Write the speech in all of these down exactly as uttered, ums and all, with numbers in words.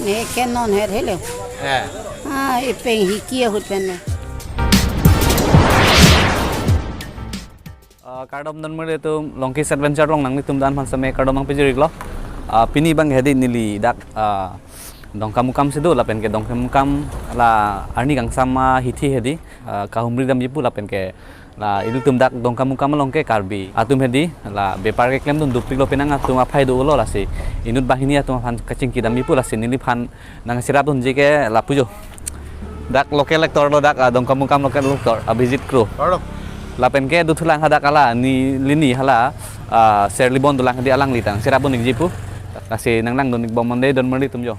Ne ke non her hello. Eh. Ah, ipeng hiki ahut pen ne. Ah, kardom donmarli atum, Longki's Adventure along nanglitum aphan same kardom nangpajir-iklo. Ah, pini abang hedi neli dak, ah, Dongkamukam si do lapen ke Dongkamukam la arni kangsam ahithi hedi, ah, kahumri damji pu lapen ke la ilitum dak Dongkamukam along ke Karbi atum hedi la bepar keklemdun dopiklo, penang atum aphai dolo, lasi inut banghini atum aphan kachingki damji pu, lasi neliphan nangcherapdunji ke lapu jo. Dak local actor lo dak, ah, Dongkamukam local actor Abhijit Kro. Kardom. Lapen ke dothulang hadak hala, neli ni hala, ah, Serlibon dolang hedi, alangli ta nangcherapdun-ikji pu. Lasi nanglangdun-ikbom non dei donmarli atum jo.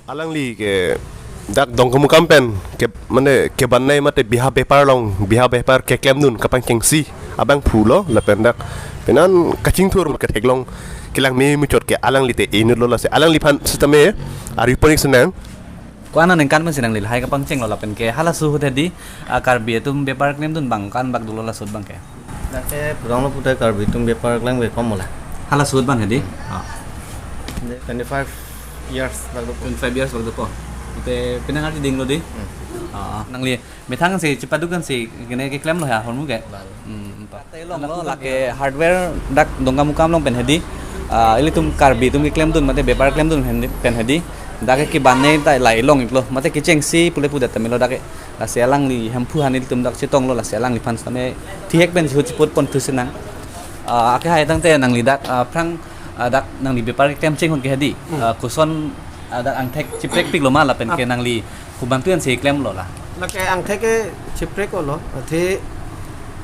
Alangli ke dak Dongkamukam pen ke mane kebanai mate biha bepar along, biha bepar keklemdun kapangchengsi abangphu lo, lapen dak penan kachingthur ketheklong kelang me muchot ke alangli te inut lo, lasi alangliphan sitame ari ponik senang. Ko-an aningkan pensi nangli lahai kapangchenglo lapen ke halaso ahut hedi, ah, Karbi atum bepar klemdun abang ko-an bak dolo laso ahut abang ke? Dak ke puranglo pute Karbi atum bepar klem ke kom mola. Halaso ahut abang hedi? Ah. Twenty-five years bak dopo. Twenty-five years bak dopo. Pute penang arti dinglo dei. Hmm. Ah, nangli methang si chepaduk an si kene keklemlo ya ahormu ke. Bal. Hmm, entah. Te longlo lake hardware dak Dongkamukam along pen hedi. Ah, ilitum Karbi atum keklemdun mate bepar klemdun pen hedi, pen hedi. Dak ke kebanai ta la ilong-iklo. Mate kechengsi pule pudet ta melo dak ke. Lasi alangli hemphu aphan ilitum dak chetonglo, lasi alangliphan sitame thihek pen chihut chiput ponthu senang. Ah, ake hai tangte nangli dak, ah, aphrang, ah, dak nangli bepar keklemcheng ahut ke hedi. Hmm. Ah, koson, ah, dak angthek chiprekpiklo ma lapen ke nangli komantu ansi klemlo la? Lake angthek ke chiprek-olo, athe,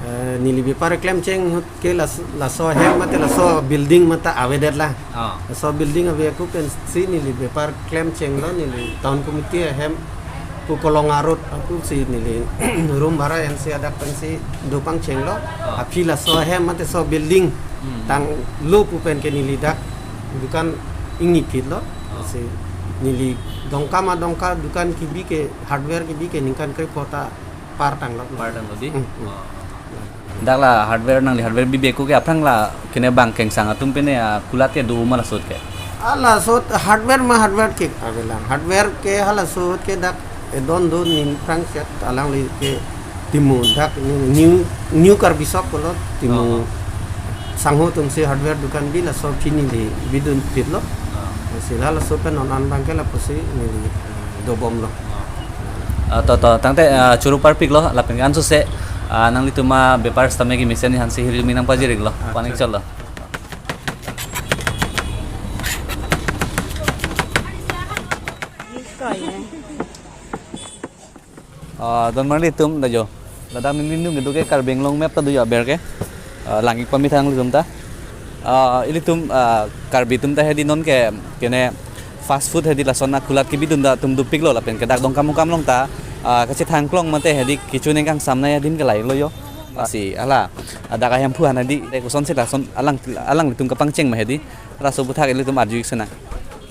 eh, neli bepar keklemcheng ahut ke las-, laso ahem mate laso building mate avedet lang. Ah. Laso building ave ako pensi neli bepar klemchenglo, neli town committee ahem pu Kolonga Road ako si neli room bhara ensi adak pensi dopangchenglo. Ah. Aphi laso ahem mate laso building Hmm. tanglo pu pen ke neli dak dukan ingni phitlo. Ah. Si neli Dongka ma Dongka dukan kebi ke, hardware kebi ke ningkan krepho ta par tanglo. Par tanglo dei? Hmm, hmm. Oh. Dak la hardware, nangli hardware bibe ako ke aphrang la kene bang kengsang atum pen ne, ah, kulat ke do ma laso ahut ke? Ah, laso ahut hardware ma hardware ke avelang. Hardware ke halaso ahut ke dak edon do ning prang set alangli ke Timung dak new, new Karbi Shop pulo, Timung Oh. sangho atum si hardware dukan bi, laso aphi neli bidun phitlo. Oh. Si halaso pen non an abang ke lapusi neli dobomlo. Ah, to, to, tangte, ah, choro parpiklo, lapen ke ansose, ah, nanglitum abepar sitame kemesen aphansi hirjume nangpajir-iklo. Acha. Paning cholo. Ah, donmarli atum dak jo. Ladak neli nung kedo ke Karbi Anglong map ta do jo aber ke. Ah, lang-ik pame tha nanglitum ta. Ah, ilitum, ah, Karbi atum ta hedi non ke kene fast food hedi lason akulat kebidun ta atum dopiklo lapen ke dak Dongkamukam along ta, ah, kachethang klong mate hedi kecho ning kangsam nai adim ke lahelo jo. Ah, si hala, ah, dak ahemphu aphan hedi, eh, kosonsi lason alang, alanglitum kapangcheng ma hedi. Laso aputhak ilitum arju-ik senang.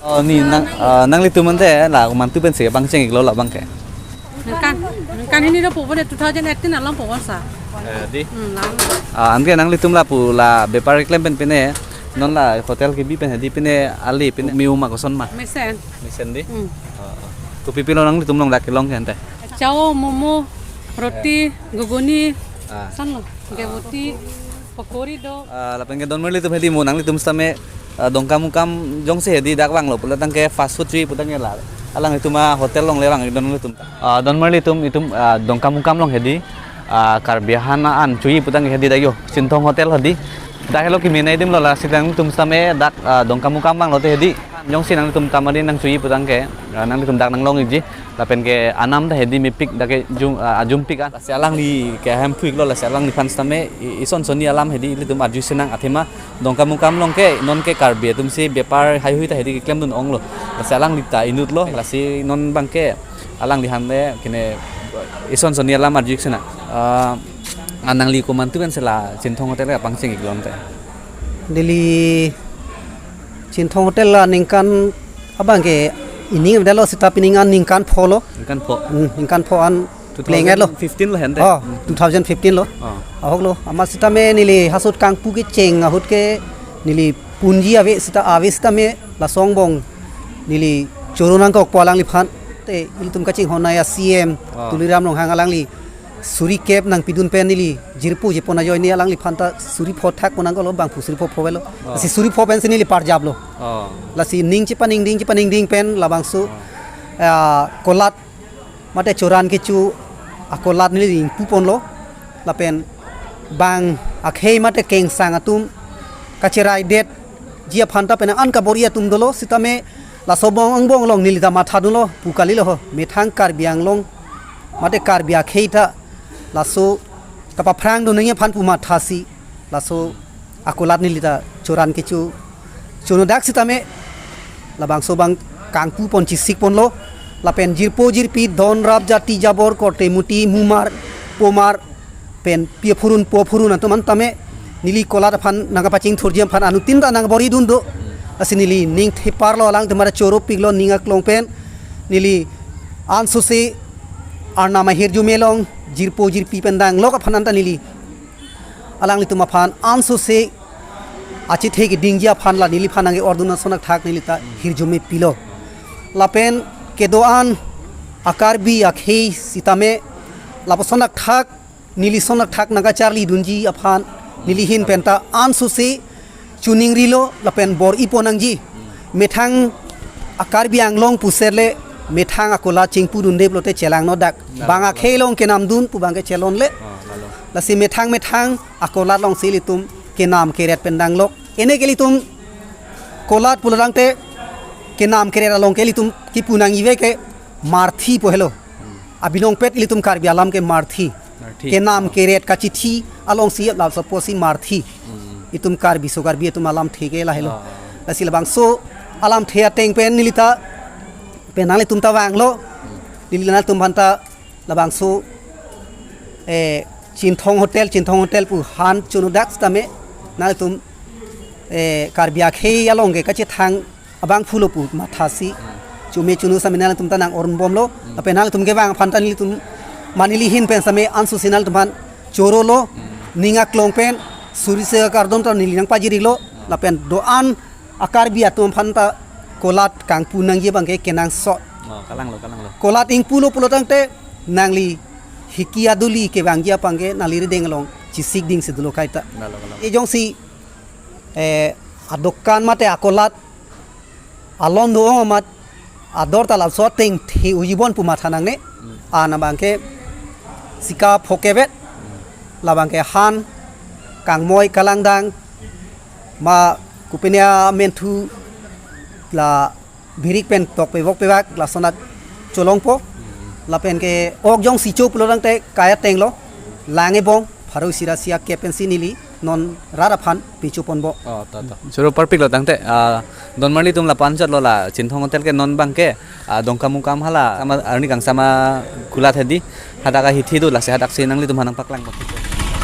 Oh, ne nang, ah, nanglitum ante la komantu pensi pangcheng-iklo labang ke? Ningkan, ningkan hini do popo de, two thousand eighteen along popo sa. Eh, dei? Hmm, lang. Ah, anke nanglitum lapu la bepar keklem pen pine, non la hotel kebi pen hedi pine ali pine me-u ma koson ma? Mesen. Mesen dei? Hmm. Ah, ah. Kopi pilo nanglitum along dak kelong ke ante? Chow, momo, roti, ghuguni, Ah. lason lo. Ke roti, pakori do. Ah, lapen ke donmarli atum hedi mo nanglitum sitame, ah, Dongkamukam jongsi hedi dak vanglo pulo tangte fast food choji pu tangte la alanglitum ahotel along le vang-ik donmarli atum. Ah, donmarli atum, itum, ah, Dongkamukam along hedi, ah, Karbi ahan an choji pu tangte hedi dak jo Chinthong Hotel hedi. Dak helo keme nai adim lo, lasi nanglitum sitame dak, ah, Dongkamukam vanglote hedi jongsi nanglitum tamari nangchoji pu tangte, ah, nanglitum dak nanglong-ikji. Lapen ke anam ta hedi mepik dak ke jum, ah, ajumpik an. Lasi alangli ke ahemphu-iklo, lasi alangliphan sitame i-, ison sonni alam hedi ilitum arju senang, athema Dongkamukam along ke non ke Karbi atum si bepar haihui ta hedi keklemdun onglo. Lasi alangli ta inut lo, lasi non abang ke alangli aphan le kene ison sonni alam arju-ik senang. Ah, Anang li komantu pen sela Chinthong Hotel kapangcheng-ik lon te? Neli Chinthong Hotel la ningkan abang ke ining dalo sita pining an ningkan pho lo. Ningkan pho. Hmm, ningkan pho an pleng lo. Two thousand fifteen lo hen te. Oh, two thousand fifteen lo. Oh. Ahok lo. Amat sitame neli hasut kangpu kecheng ahut ke neli punji ave sita ave sitame laso angbong neli choro nangkokpo alangliphan. Te ilitum kachinghon a-C M, oh, Tuliram Ronghang alangli suri kep nangpidun pen neli jirpo jepon ajoine alangliphan ta suri pho thak ponang kolo bangphu suri pho pho velo. Oh. Lasi suri pho pensi neli parjap lo. Oh. Lasi ning chepaningding chepaningding pen labangso, oh, ah, kolat mate choran kecho akolat neli ingpu ponlo. Lapen bang akhei mate kengsang atum kacheraidetji aphan ta penang an kabor-i atum dolo sitame laso angbong angbong along neli ta mathadunlo pu kalilo ho. Methang Karbi Anglong mate Karbi akhei ta laso kapaphrangdun nangji aphan pu mathasi laso akolat neli ta choran kecho chonodak sitame labangso abang kangpu pon chesik ponlo. Lapen jirpo jirpi don rap jati jabor korte muti mumar pomar pen pi aphurun po aphurun atum an tame neli kolat aphan nangkapachingthurji aphan anuttin ta nangbor-idun do. Lasi neli ning theparlo, alangtum mara choropiklo ning aklong pen. Neli ansose Arnam ahirjume along jirpo jirpi pen danglok aphan anta neli alanglitum aphan ansose achethe kedingji aphan la neliphan nangke-ordun ason athak neli ta hirjume pilo. Lapen kedo-an a-Karbi akhei sitame lapuson athak neli son athak nangkacharlidunji aphan neli ahin pen ta ansose choningrilo lapen bor-i pon nangji. Methang a-Karbi Anglong puser le methang akolat chingpudunde pulote chelangno dak. Lalo, bang akhei lalo. Along kenamdun pu abang ke chelonle. Ah, lalo. Lasi methang methang akolat alongsi ilitum kenam keret pen danglok. Ene ke ilitum kolat pulo tangte kenam keret along ke ilitum kipu nangjive ke marthi pu helo. Hmm. Abinong pet ilitum Karbi alam ke marthi. Marthi. Kenam, oh, keret kachithi alongsi laso pusi marthi. Hmm. Itum Karbi so Karbi atum alamthe ke lahelo. Ah. Lasi labangso alamthe ateng pen neli ta pen nanglitum ta vanglo. Hmm. Neli nanglitum aphan ta labangso, eh, Chinthong Hotel, Chinthong Hotel pu han chonodak sitame nanglitum, eh, Karbi akhei along ke kachethang abangphu lo pu mathasi. Hmm. Chome chono sitame nanglitum ta nang-orun bomlo. Hmm. Lapen nanglitum kevang aphan ta nelitum ma neli ahin pen sitame ansose nanglitum aphan chorolo. Hmm. Ning aklong pen suri se kardom ta neli nangpajirilo. Hmm. Lapen do-an a-Karbi atum aphan ta kolat kangpu nangji abang ke kenangsot. Oh, kalanglo, kalanglo. Kolat ingpulo pulo tangte nangli hiki aduli kevangji abang ke nangli rideng along chesik dingsi dolo kaita. Lalo, lalo. Ejongsi, eh, adokan mate akolat alon do-ong amat ador ta laso ateng the ujibon pu matha nangne. Hmm. An abang ke sika phokebet. Hmm. Labang ke han, kangmoi, kalangdang, ma kopine amenthu la birik pen tok pevok pevak lason at cholongpo. Lapen ke ok jongsi cho pulo tangte kai atenglo, lang ebong pharo isi ra isi akep pensi neli non rat aphan pecho ponbom. Oh, to, to. Choro parpiklo tangte, ah, donmarlitum la panchotlo la Chinthong Hotel ke non abang ke, ah, Dongkamukam hala, ama arni kangsam akulat hedi, hadak ahithi do, lasi hadaksi nanglitum aphan nangpaklang.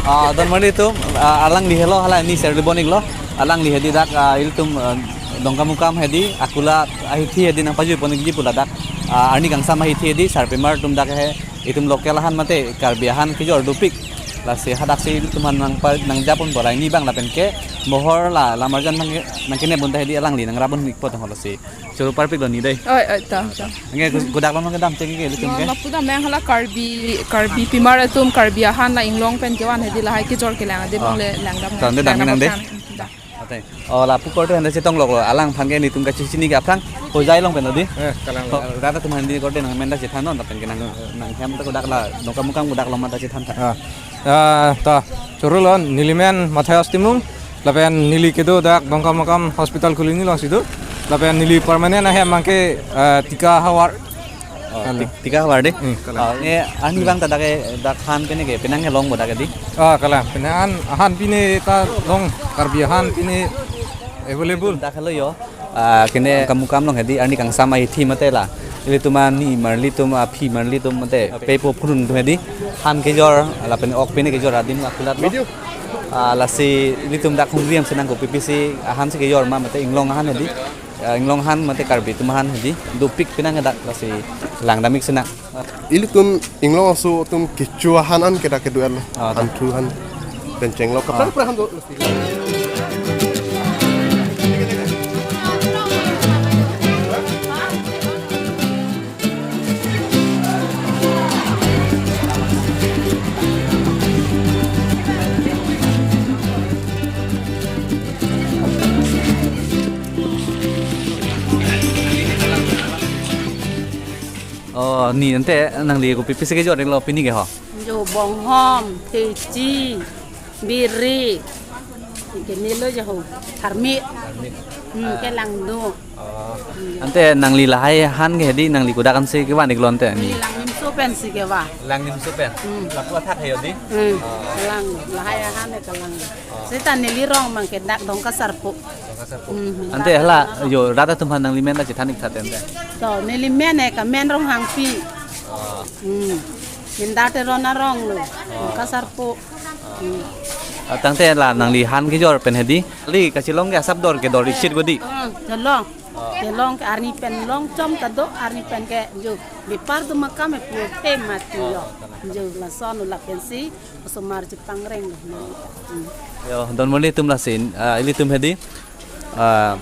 Ah, donmarlitum, ah, alangli helo hala neli serli bon-iklo, alangli hedi dak, ah, ilitum, ah, Dongkamukam hedi, akulat ahithi hedi nangpajui pon-ikji pu ladak, ah, arni kangsam ahithi hedi, sarpimar atum dak he, itum local ahan mate Karbi ahan kejor dopik. Lasi hadaksi ilitum aphan nangpa, nangja ponbom, la neli abang lapen ke mohor la lamarjan nang, nangkenep pon ta hedi alangli nangrap pon-ikpo tanglo si. Choro parpiklo neli dei. Oi, oi, to, to. Anke ku-, kudak lom kedam cheng ke ilitum ke. Lapu dam nang hala Karbi, Karbi pimar atum, Karbi ahan la inglong pen kevan hedi lahai kejor kelang ade, oh, bang le langdam. To, nang dam, langdam nang dei. Dak. Ate. Oh, lapu korte hande chetong loklo, alangphan ke nelitum kachechini ke aphrang Hojai along pen lo dei. Eh, kalang. Oh, rat atum handi korte nang menta chethan non, lapen ke nang, nanghem ta kudak la, Dongkamukam kudak lom ta chethan tha. Ah. Ah, ta, chorolo, neli men Matthias Timung, lapen neli kedo dak Dongkamukam Hospital Colony alongsi do, lapen neli permanent ahem abang ke, ah, Tika Hawar. Oh, kalang. Tik-, Tika Hawar dei. Hmm, kalang. Oh, ne arni abang ta dak ke, dak han pine ke, penang kelong bo dak ke dei. Ah, kalang, penang an, han pine ta long, Karbi han pine available. Dak helo yo. Ah, kene Dongkamukam along hedi arni kangsam ahithi mate la Ilitum ani marli atum, aphi marli atum mate pei po phurun atum hedi han kejor lapen ok pine kejor adim akulat lo. Ah, lasi ilitum dak hungri am senang kopipisi ahan si kejor ma mate inglong ahan hedi. Ah, inglong ahan mate Karbi atum ahan hedi. Dopik penang dak lasi langdamik senang. Ilitum inglong aso atum kecho ahan an ke dak kedo-an lo. Ah, ta. Hanthu ahan pen chenglo. Ah. Kaprek kaprek ahan do. Oh, ni ante nangli kopipisi kejor-iklo pini ke ho? Jo bonghom, teci, biri. Ke nilo jo ho. Tharmit. Tharmit. Hmm, ah. Kelang do. Oh. Hmm. Ante nangli lahai ahan ke hedi nangli kodak ansi kevan-iklo ante ni? Neli Langnimso pensi keva. Langnimso pen? Hmm. Lapu athak he hedi? Hmm. Oh. Kelang, lahai ahan ke kelang. Oh. Seta neli rong abang ke dak Dongkasarpo. Dongkasarpo. Hmm, ante dak hala rong. Jo rat atum aphan nangli men ta chethan-ik tha ante. To, neli men ke kamen Ronghangpi. Oh. Hmm. Minda Teron arong lo. Oh. Dongkasarpo. Hmm. Ah, tangte la nangli han kejor pen hedi. Li kachelong ke asap dor ke dor-ikchit ko di. Hmm, chelong. Oh. Chelong ke arni pen long chom ta do, arni pen ke jo bepar do makam e pute mati yo. Oh, jo lason ula pensi osomar chepangreng lo. Hmm. Yo, don moli atum lasi, ah, ilitum hedi. Ah,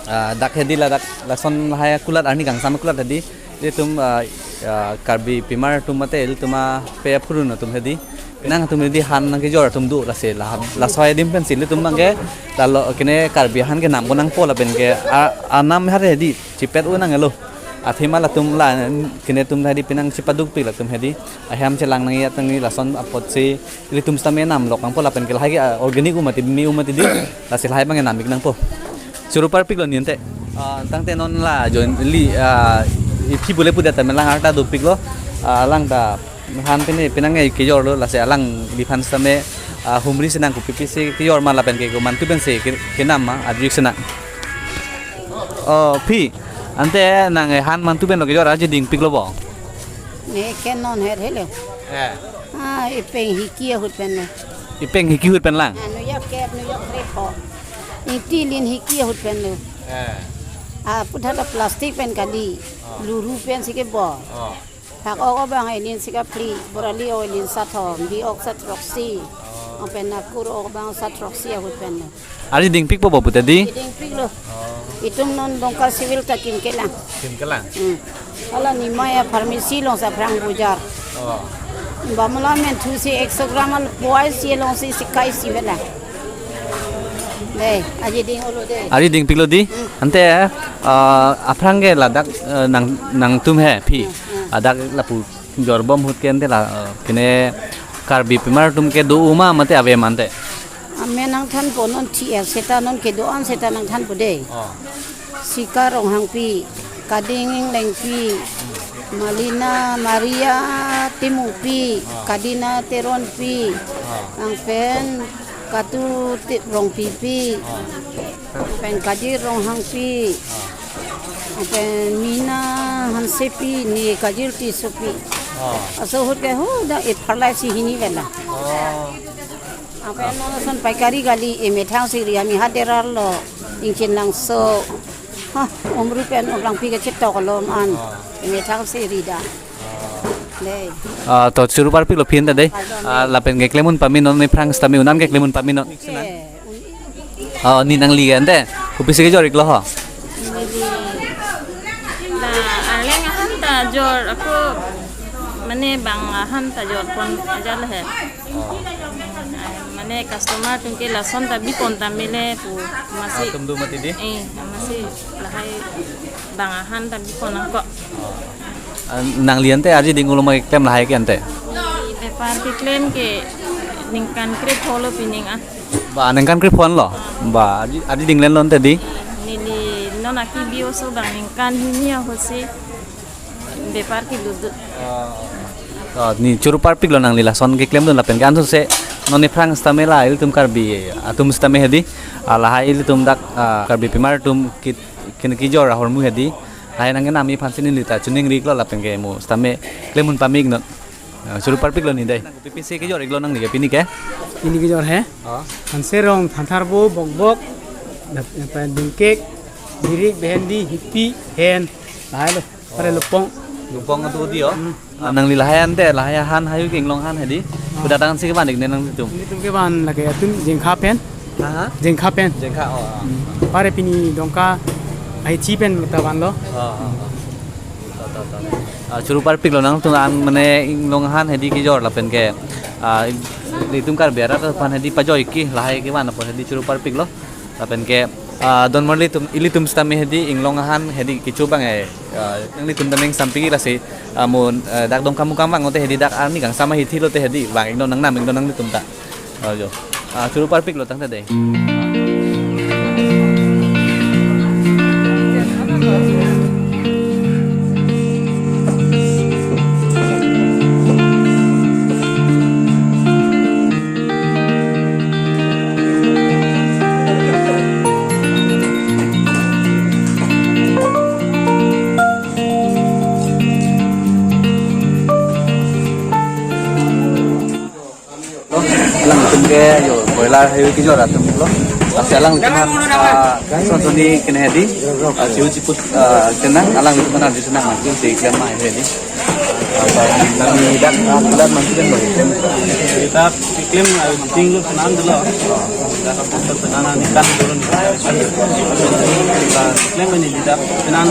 ah, dak hedi ladak lason lahai akulat arni kangsam akulat hedi. Ilitum, ah, ah, Karbi pimar atum mate ilitum apei aphurun atum hedi. Nangtum hedi han nangkejor atum do lasi la, laso adim pensi ilitum abang ke lalo kene Karbi ahan kenam ko nangpo lapen ke a, anam har hedi chipet-o nanglo. Athema latum la kene atum hedi penang chepadukpik latum hedi. Ahem chelang nang ya tangni lason apotsi ilitum sitame namlok nangpo lapen ke lahai ke, ah, organic-o mati, me-o mati di, lasi lahai abang ke nam-ik nangpo. Choro parpiklo ni ante. Ah, tangte non la jo li, ah, iphi bole pudet ta melang arta dopiklo. Ah, alang ta han pine penang ke kejorlo lasi alangliphan sitame, ah, humri senang kopipisi kejor ma lapen ke komantu pensi ke, kenam ma arju-ik senang. Oh, phi. Ante nang, eh, han mantu pen lo kejor aji dingpiklo bo? Ne ke non her helo. Eh. Ah, ipeng hiki ahut pen lo. Ipeng hiki ahut pen lang? Ah, nuyok kep, nuyok krepo. Ingti lin hiki ahut pen lo. Eh. Ah, puthot ta plastic pen kali. Oh. Luru pensi kebo. Oh. Phak ok abang elin sika phli, borali ok elin sathom, bi ok sathroksi. Oh. Lapen nakur ok abang sathroksi ahut pen lo. Arji dingpikpo bo pute di? Dingpiklo. Oh. Itum non Dongka civil ta kim kelang. Kim kelang? Hmm. Hala nimai a pharmacy alongsi aphrang bojar. Oh. Bamla men thusi ekso gram al puai si alongsi sikai si bela. Dei, arji ding-olo dei. Arji dingpiklo di? Hmm. Ante, ah, aphrang ke ladak, eh, nang, nangtum he, phi. Hmm, hmm. Ladak lapu jorbom ahut ke ante la, eh, kene Karbi pimar atum kedo-o ma mate ave ma ante? Amen nangthanpo non thi er seta non kedo-an seta nangthanpo dei. Oh. Sika Ronghangpi, Kading Englengpi, Malina Maria Timungpi, oh. Kadina Teronpi, oh. Lapen Katu Ti-, Rongpipi, oh. Lapen Kajir Ronghangpi, oh. Lapen Mina Hansepi, ne Kajir Tissopi. Oh. Laso ahut ke ho da ipharlai si hini vela. Oh. Lapen non ason paikari kali emethang si ri ami haderar lo, Ingchin Langso. Ha, Umru pen Umrangpi kachetoklo man. Oh. Emethang si ri da. Oh. Dei. Ah, to choro parpiklo phi ante dei. Pardon, ah, dei. Lapen keklem un pame non ne aphrang sitame un-an keklem un pame non. Ke, un- Oh, ni nangli ante kopisi kejor-iklo ho? Neli la arleng ahan ta jor ako mane bang ahan ta jorpon ajal he. Oh. Mane customer atum ke lason ta bipon ta mele pu masi. Ah, atum do mati di? Eh, masi lahai bang ahan ta bipon ako. Oh. Ah, nangli ante arji ding-olo ma keklem lahai ke ante? Bepar keklem ke ningkan krepho lo pining ah. Ba, ningkan krepho lo? Ba, arji, arji dinglen lo ante di? Neli non aki bi oso bang ningkan hini ahut si bepar kedodun. Oh, ni choro parpiklo nangli lason keklemdun lapen ke ansose non ne aphrang sitame la ilitum Karbi atum sitame hedi, ah, lahai ilitum dak, ah, Karbi pimar atum kit, kin kijor ahormu hedi. Lahai nangkenam aphansi neli ta choningri-iklo lapen ke mo sitame klemdun pame-iknon. Ah, choro parpiklo neli dei. Nang kopipisi kejor-iklo nangli ke pini ke? Pini kejor he? Oh. Hanserong Thantharbo, Bokbok, dap-, apa, Dingkek, Birik, Behendi, Hipi, Hen. Lahai lo. Pare Lupong. Lupong atu di, oh. Hmm. Ah, nangli lahai ante, lahai han hayu ke inglong han hedi. Oh. Kuda tangan si kevan-ikne nanglitum? Nelitum kevan lake atum Jengkha pen. Ha, ha? Jengkha pen. Jengkha, oh, oh. Hmm. Pare pini Dongka ahithi pen ta vanlo. Oh, oh, oh. To, to, to. Ah, choro parpiklo nangtum an mane inglong han hedi kejor lapen ke, ah, ilitum Karbi arat aphan hedi pajoi ke lahai kevan apot hedi choro parpiklo. Lapen ke, ah, donmarli atum, ilitum sitame hedi inglong ahan hedi kecho abang, eh, ah, nanglitum ta ning sampik lasi, ah, mo, eh, dak Dongkamukam vanglote hedi dak arni kangsam ahithi lote hedi vang-iknon nangnam-iknon nanglitum ta. Oh, jo. Ah, choro parpiklo tangte dei. Alangtum ke yo boiler hayu kejor atumlo. Lasi alangtum, ah, sonsoni kene hedi, ah, chihu chiput, ah, kenang, alangtum mana di sana mati si klem ma hedi. Apa nangli dak, ah, dak mati kan boleh klem. Dak klem, ah, ting lo senang dulu. Dak apa senang ni kan turun. Klem ini dak senang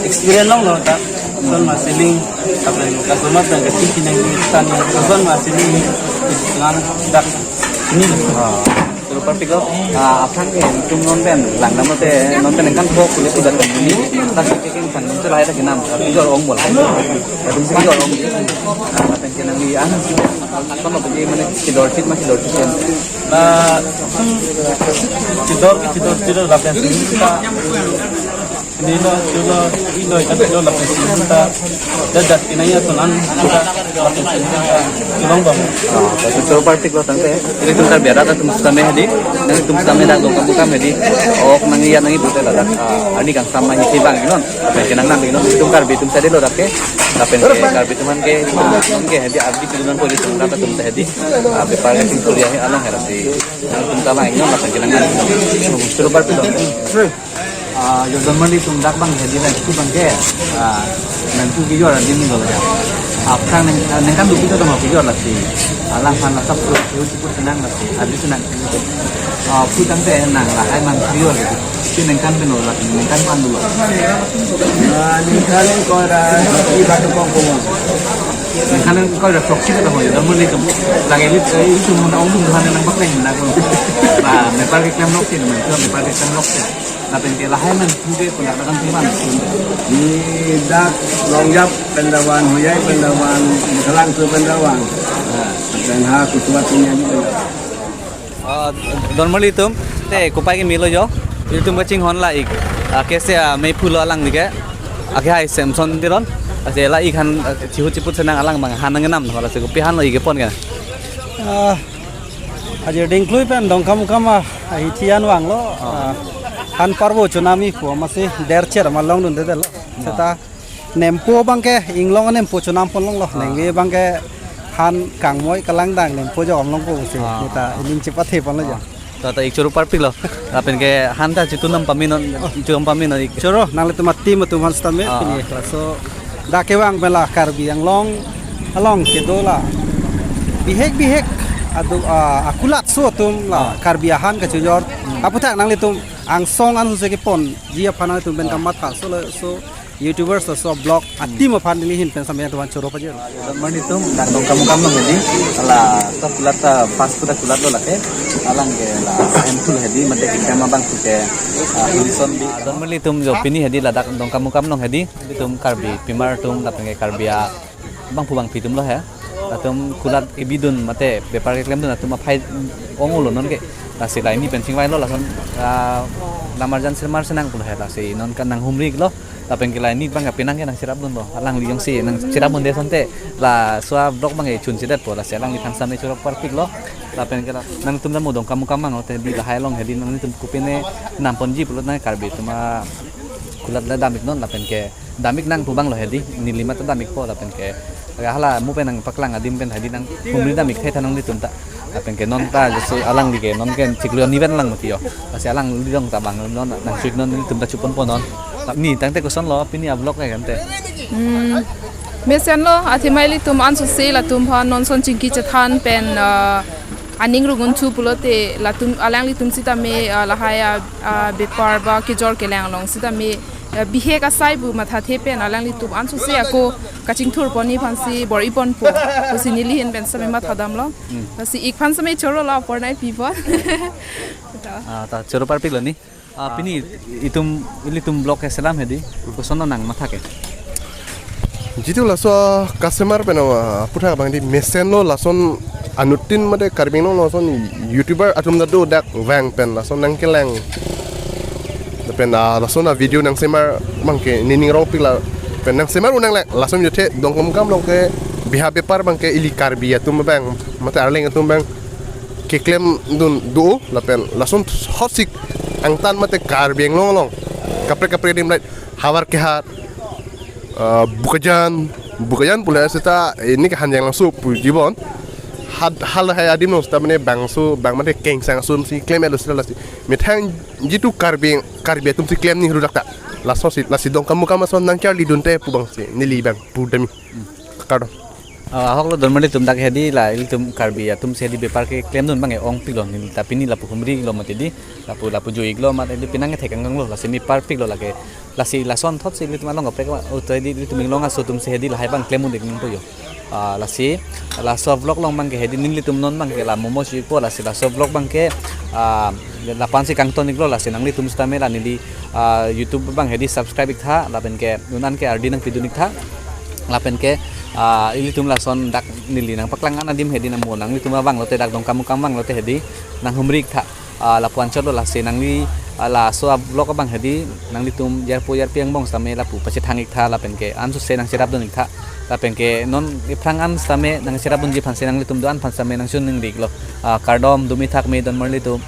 experience longlo dak. Son ma selling, apa customer dan kecil kini tan, son ma selling senang dak ni. Ah, choro parpiklo. Ah, aphrang ke itum non pen langdamlote, non pen ningkan pho kulit sudah kan ini. Tapi kekin kan itu lahai ta kenam. Kejor-ong bol. Atumsi kejor-ong. Ah, lapen ke nangli an. Apa begini mana kejor chit ma kejor chit kan. Ah, kejor, kejor, kejor lapen kita. Ini lo, itu lo, ini lo, itu lo, lapen sini kita. Jadat ini ya tunan kita. Lapen sini kita. Tulung bang. Ah, to choro parpiklo tangte. Ilitum Karbi arat atum sitame hedi. Nangtum sitame dak Dongkamukam hedi. Ok nangli ya nangli pute ladak. Ah, arni kangsam ahithi vangnon. Lapen ke nangnam-iknon ilitum Karbi atum sadi lo dak ke. Lapen ke Karbi atum an ke, ke hedi abdi kedunan ko ilitum rat atum hedi. Ah, bepar ke tum Korea he along hera si. Nangtum ta vangnon lapen ke nangnam-iknon. Choro parpiklo. Ah, yo donmarli atum dak abang hedi lang itu abang ke, ah, nangtum kejor adim ni dola ya. Aphrang neng, ah, ningkan dukit atau mau kejor lasi. Alangphan la sab tu, tu, tu senang lasi. Habis senang. Ah, pu tangte nang lahai man kejor gitu. Si ningkan pen dola, ningkan pan dulu. Ah, ningkan ko da, iba tu kong kong. Ningkan ko da proxy kata mo, donmarli atum. Lagi ni, eh, itu mau ongdung mana nang pakai nang ko. Nah, bepar ke klem nok si, bepar ke klem nok si. Lapen ke lahai man puke kunak dakan timan. Ni dak Longjap pen ta van, Huyai pen ta van, Bakalang tu pen ta van. Pen ha kusuat punya ni pen ta van. Ah, donmarli atum, te kopai ke melo jo, ilitum kachinghon la ik. Ah, kese, ah, mei phulo alang ni ke. Ake hai Samson Teron. Ase la ik han, ah, chihu chiput senang alang abang han nangnam, hala se kopi han lo ik pon ke. Ah, ajo dingklui pen Dongkamukam, ah, ahithi an vanglo, ah, han parbo chonam-ik pu amatsi dercher ma longdundedetlo. Seta nempo abang ke inglong nempo chonam pon longlo. Ah. Nengve abang ke han kangmoi kalangdang nempo jo om longpo si. Ah. Neta ining chepathe ponlo jo. Ah. To, to, ik choro parpiklo. Lapen ke han ta chitu nam pamenon, chitu nam pamenon ik. Choro, nanglitum a-team atum aphan sitame, ah, pini. Laso dak kevang pen la Karbi Anglong along kedo la bihek bihek adu, ah, akulatso atum la, ah, Karbi ahan kachojor. Hmm. Aputhak nanglitum angsong an suse keponji aphan nanglitum pen, ah, kamatha so laso YouTubers laso vlog a-team aphan neli ahin pen sampai teman choro pajir. Donmarli atum, dak Dongkamukam along hedi, la ta kulat ta pas kuda kulatlo lake, alang ke la handful hedi, mate kingkam abang sute, ah, Wilson di. Donmarli atum jo pini hedi ladak Dongkamukam along hedi, itum Karbi pimar atum, lapen ke Karbi abangphu bangphi atum lo he. Latum kulat kebidun mate bepar keklemdun atum aphai ong-olo non ke. Lasi la ini pen chingvailo lason, ah, lamarjan sirmar senang pulo he, lasi non kan nanghumri-iklo. Lapen ke la ini abang ke penang ke nangcherapdunlo. Alangli jongsi nangcherapdunde asonte la so a-vlog abang ke chunchedetpo, lasi alangliphan sitame choro parpiklo. Lapen ke la nangtum ta mo Dongkamukam vanglote di lahai along hedi nangtum kopine namponji pulo nang Karbi atum a Kulat le damik non lapen ke damik nang pu abang lo hedi, neli mate damikpo lapen ke hala mo pen nangpaklang adim pen hedi nanghumri damik thai tha nanglitum ta. Lapen ke non ta jesu alangli ke non ke chiklo ni ven lang mati yo. Lasi alangli dong ta abang non nangchuk non nelitum ta chuponpo non. Ni tangte koson lo pini a-vlog ke tangte. Hmm. Mesen lo, athema ilitum ansose latum aphan non ason chingki chethan pen, ah, aning rung unthu pulote latum alanglitum sitame, ah, lahai a, ah, bepar ba kejor kelang along sitame, ah, bihek asai pu mathathe pen alanglitum ansose ako kachingthur ponni aphansi bor-iponpo pusi neli ahin pen sitame matha damlo. Hmm. Lasi ik aphan sitame choro lo apor nai pipo. Ah, ta choro parpik lo ni. Ah, pini itum ilitum vlog keselam hedi. Koson nangmatha ke? Jitu laso customer pen, ah, aphuthak abang di mesen lo lason anuttin mate Karbi Anglong lason YouTuber atum ta do dak vang pen lason nangkelang. Pen, ah, lason a-video nangsemar abang ke nening rong pik la pen nangsemar un nanglang lason yothe Dongkamukam along ke biha bepar abang ke ili Karbi atum abang mate Arleng atum abang keklem dun do lapen lason hot sik angtan mate Karbi Anglong along kaprek kaprek adim like Howraghat, ah, Bokajan, Bokajan pule seta ini ke Hanjanglangso pu jibon. Had hal hai adim along seta mane bangso bang mane kengsang ason si klem elo seta lasi. Methang jitu Karbi Karbi atum si klem ning rudak ta. Laso si lasi Dongkamukam ason nangcharli dunte pu abang si neli abang pu demi. Kardom. Ah, ahok lo donmar ilitum dak hedi la ilitum Karbi atum si hedi bepar keklem dun abang ke ongpik lo neli ta pini lapu humri lo mati di lapu lapu juik lo mati di penang kethek angkang lo lasi mi parpik lo lake lasi lason thot si ilitum along kaprek utai di ilitum inglong aso atum si hedi lahai abang klem un-ik nangpo yo. Ah, lasi laso vlog along abang ke hedi nelitum non abang ke la momo si po lasi laso vlog abang ke, ah, lapu-an si kangton-ik lo lasi nanglitum sitame la neli, ah, YouTube abang hedi subscribe ik tha lapen ke un-an ke ardi nangpidun-ik tha. Lapen ke, ah, ilitum lason dak neli nangpaklang an adim hedi nang mo nanglitum abang lote dak Dongkamukam abang lote hedi nanghumri ik tha. Ah, lapu-an chot lo lasi nangli, ah, laso a-vlog abang hedi nanglitum jarpo jarpi angbong sitame lapu pachethang ik tha lapen ke ansose nangcherap dun-ik tha. Lapen ke non iphrang an sitame nangcherap dunji aphan si nanglitum do-an aphan sitame nangchun ningri ik lo. Ah, kardom dumi thak me donmar ilitum.